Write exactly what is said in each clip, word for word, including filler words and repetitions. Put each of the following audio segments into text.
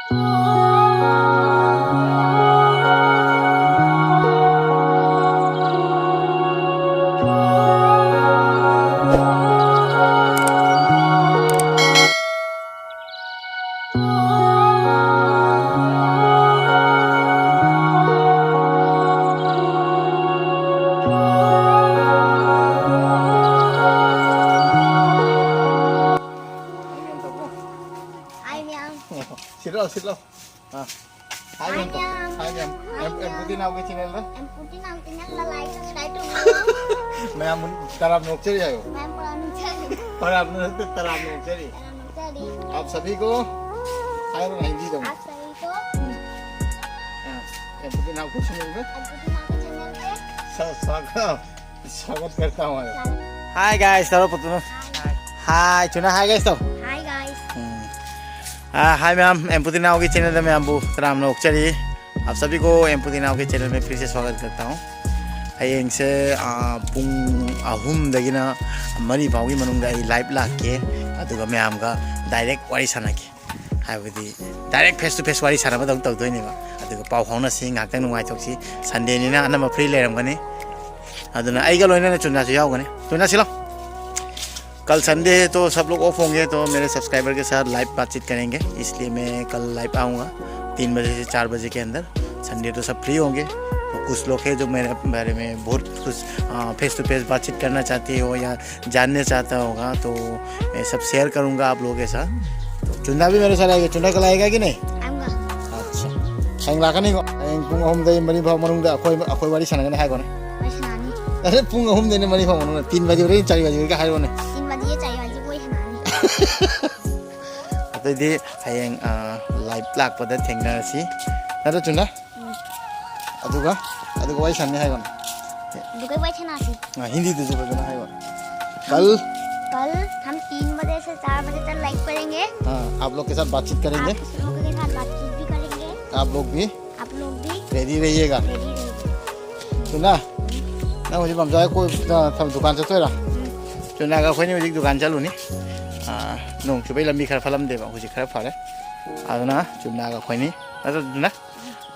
Hi, ma'am. ꯁꯤꯠꯂꯣ, ꯁꯤꯠꯂꯣ꯫ Ah. Hi, ma'am. Hi, ma'am. Hi, ma'am. Hi, um, um ma'am. ꯄꯨꯇꯤꯅꯥꯎꯒꯤ channelꯗ꯫ Um Putinao channelꯗ like, subscribe ꯇꯧꯕꯤꯌꯨ꯫ ꯃꯌꯥꯝ ꯇꯔꯥꯝꯅ ꯑꯣꯛꯆꯔꯤ ꯍꯥꯏꯌꯣ꯫ ꯃꯌꯥꯝ ꯇꯔꯥꯝꯅ ꯑꯣꯛꯆꯔꯤ꯫ ꯇꯔꯥꯝꯅ ꯅꯠꯇꯦ, ꯇꯔꯥꯝꯅ ꯑꯣꯛꯆꯔꯤ꯫ ꯇꯔꯥꯝꯅ ꯑꯣꯛꯆꯔꯤ꯫ आप सभी को, ꯍꯥꯏꯔꯣ, ꯍꯤꯟꯗꯤꯗ ꯑꯃꯨꯛ꯫ आप सभी को, ꯑꯥ, ꯑꯦꯝ ꯄꯨꯇꯤꯅꯥꯎꯒꯤ channelꯗ꯫ ꯑꯦꯝ ꯄꯨꯇꯤꯅꯥꯎꯒꯤ channelꯗ꯫ स-, स्वागत, स्वागत करता हूँ। स्वागत। Hi guys, ꯇꯧꯔꯣ ꯄꯨꯇꯤꯅꯥꯎ꯫ Hi꯫ Hi, ꯆꯨꯅ, hi guys ꯇꯧ꯫ Hi guys꯫ ꯎꯝ꯫ ꯑꯥ, hi ma'am, ꯑꯦꯝ ꯄꯨꯇꯤꯅꯥꯎꯒꯤ channelꯗ ꯃꯌꯥꯝꯕꯨ ꯇꯔꯥꯝꯅ ꯑꯣꯛꯆꯔꯤ꯫ आप सभी को एम पुदीनाव के चैनल में फिर से स्वागत करता हूँ। ꯍꯌꯦꯡꯁꯦ, ꯑꯥ, ꯄꯨꯡ ꯑꯍꯨꯝꯗꯒꯤꯅ ꯃꯔꯤ ꯐꯥꯎꯒꯤ ꯃꯅꯨꯡꯗ ꯑꯩ live ꯂꯥꯛꯀꯦ, ꯑꯗꯨꯒ ꯃꯌꯥꯝꯒ direct ꯋꯥꯔꯤ ꯁꯥꯟꯅꯒꯦ꯫ ꯍꯥꯏꯕꯗꯤ direct face to face ꯋꯥꯔꯤ ꯁꯥꯟꯅꯕꯗꯧ ꯇꯧꯗꯣꯏꯅꯦꯕ꯫ ꯑꯗꯨꯒ ꯄꯥꯎ ꯐꯥꯎꯅꯁꯤ, ꯉꯥꯏꯍꯥꯛꯇꯪ ꯅꯨꯡꯉꯥꯏꯊꯣꯛꯁꯤ꯫ Sundayꯅꯤꯅ ꯑꯅꯝꯕ free ꯂꯩꯔꯝꯒꯅꯤ꯫ ꯑꯗꯨꯅ ꯑꯩꯒ ꯂꯣꯏꯅꯅ ꯆꯨꯟꯅꯁꯨ ꯌꯥꯎꯒꯅꯤ꯫ ꯆꯨꯟꯅꯁꯤꯂꯣ꯫ कल संडे है तो सब लोग ऑफ होंगे, तो मेरे सब्सक्राइबर के साथ लाइव बातचीत करेंगे, इसलिए मैं कल लाइव आऊँगा तीन बजे से चार बजे के अंदर। संडे तो सब फ्री होंगे, तो कुछ लोग हैं जो मेरे बारे में बहुत कुछ फेस टू फेस बातचीत करना चाहते हो या जानना चाहता होगा, तो मैं सब शेयर करूँगा आप लोगों के साथ। तो चुन्ना भी मेरे साथ आएगा। चुन्ना कल आएगा कि नहीं? आऊँगा। अच्छा, ꯍꯌꯦꯡ ꯂꯥꯛꯀꯅꯤꯀꯣ? ꯍꯌꯦꯡ ꯄꯨꯡ ꯑꯍꯨꯝꯗꯒꯤ ꯃꯔꯤ ꯐꯥꯎ ꯃꯅꯨꯡꯗ ꯑꯩꯈꯣꯏ, ꯑꯩꯈꯣꯏ ꯋꯥꯔꯤ ꯁꯥꯟꯅꯒꯅꯤ ꯍꯥꯏꯀꯣꯅꯦ꯫ ꯋꯥꯔꯤ ꯁꯥꯟꯅꯅꯤ꯫ ꯑꯗꯩ ꯄꯨꯡ ꯑꯍꯨꯝꯗꯩꯅ ꯃꯔꯤ ꯐꯥꯎ ꯃꯅꯨꯡꯗ, तीन बजे ꯆꯥꯔꯤ ꯕꯖꯦꯒ ꯍꯥꯏꯔꯣꯅꯦ꯫ तीन बजे, चार बजे ꯋꯥꯔꯤ ꯁꯥꯟꯅꯅꯤ꯫ ꯑꯗꯩꯗꯤ ꯍꯌꯦꯡ, ꯑ, ꯂꯥꯏꯚ ꯂꯥꯛꯄꯗ ꯊꯦꯡꯅꯔꯁꯤ꯫ ꯅꯠꯇ꯭ꯔꯣ, ꯆꯨꯅ? ꯎꯝ꯫ ꯑꯗꯨꯒ, ꯑꯗꯨꯒ ꯋꯥꯔꯤ ꯁꯥꯟꯅꯅꯤ ꯍꯥꯏꯕꯅꯤ꯫ ꯑꯗꯨꯒ ꯋꯥꯔꯤ ꯁꯥꯟꯅꯁꯤ꯫ ꯑ, ꯍꯤꯟꯗꯤꯗꯁꯨ ꯐꯖꯅ ꯍꯥꯏꯕ꯫ कल, कल हम तीन बजे से चार बजे तक लाइव करेंगे। हाँ, आप लोग के साथ बातचीत करेंगे। आप लोगों के साथ बातचीत भी करेंगे। आप लोग भी आप लोग भी रेडी रहिएगा। रेडी रहिएगा। ꯆꯨꯅ, ꯅꯪ ꯍꯧꯖꯤꯛ ꯃꯝꯖꯥꯒ ꯀꯣꯏ, ꯅ-, ꯊꯝ-, ꯗꯨꯀꯥꯟ ꯆꯠꯇꯣꯏꯔꯥ? ꯎꯝ꯫ ꯆꯨꯅꯒ ꯑꯩꯈꯣꯏꯅꯤ ꯍꯧꯖꯤꯛ ꯗꯨꯀꯥꯟ ꯆꯠꯂꯨꯅꯤ꯫ ꯑꯥ, ꯅꯣꯡ ꯆꯨꯕꯩ ꯂꯝꯕꯤ ꯈꯔ ꯐꯠꯂꯝꯗꯦꯕ, ꯍꯧꯖꯤꯛ ꯈꯔ ꯐꯔꯦ꯫ ꯑꯗꯨꯅ ꯆꯨꯝꯅꯥꯒ ꯑꯩꯈꯣꯏꯅꯤ, ꯅꯠꯇ꯭ꯔꯗꯨꯅ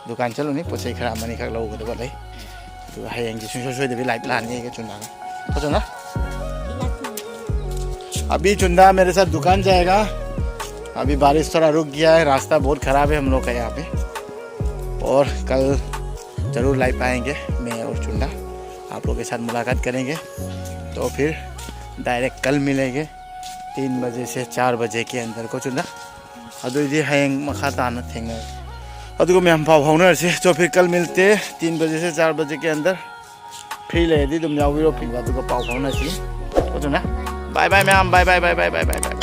ꯗꯨꯀꯥꯟ ꯆꯠꯂꯨꯅꯤ, ꯄꯣꯠ ꯆꯩ ꯈꯔ ꯑꯃꯅꯤꯈꯛ ꯂꯧꯒꯗꯕ ꯂꯩ꯫ ꯑꯗꯨꯒ ꯍꯌꯦꯡꯁꯦ ꯁꯨꯡꯁꯣꯏ ꯁꯣꯏꯗꯕꯤ ꯂꯥꯏꯞ ꯂꯥꯛꯑꯅꯤ ꯑꯩꯒ ꯆꯨꯝꯅꯥꯒ꯫ ꯐꯖꯅ꯫ अभी चुंदा मेरे साथ दुकान जाएगा। अभी बारिश थोड़ा रुक गया है, रास्ता बहुत खराब है हम लोग का यहाँ पे। और कल जरूर लाइव आएंगे, मैं और चुंदा आप लोग के साथ मुलाकात करेंगे। तो फिर डायरेक्ट कल मिलेंगे तीन बजे से चार बजे के अंदर को चुंदा। ꯑꯗꯨꯏꯗꯤ ꯍꯌꯦꯡ ꯃꯈꯥ ꯇꯥꯅ ꯊꯦꯡꯅꯔꯁꯤ꯫ ꯑꯗꯨꯒ ꯃꯌꯥꯝ ꯄꯥꯎ ꯐꯥꯎꯅꯔꯁꯤ꯫ तो फिर कल मिलते हैं तीन बजे से चार बजे के अंदर। Free ꯂꯩꯔꯗꯤ ꯑꯗꯨꯝ ꯌꯥꯎꯕꯤꯔꯣ, ꯐꯤꯡꯕ ꯑꯗꯨꯒ ꯄꯥꯎ ꯐꯥꯎꯅꯁꯤ꯫ ꯑꯗꯨꯅ bye bye ꯃꯌꯥꯝ, bye bye bye bye bye bye bye bye꯫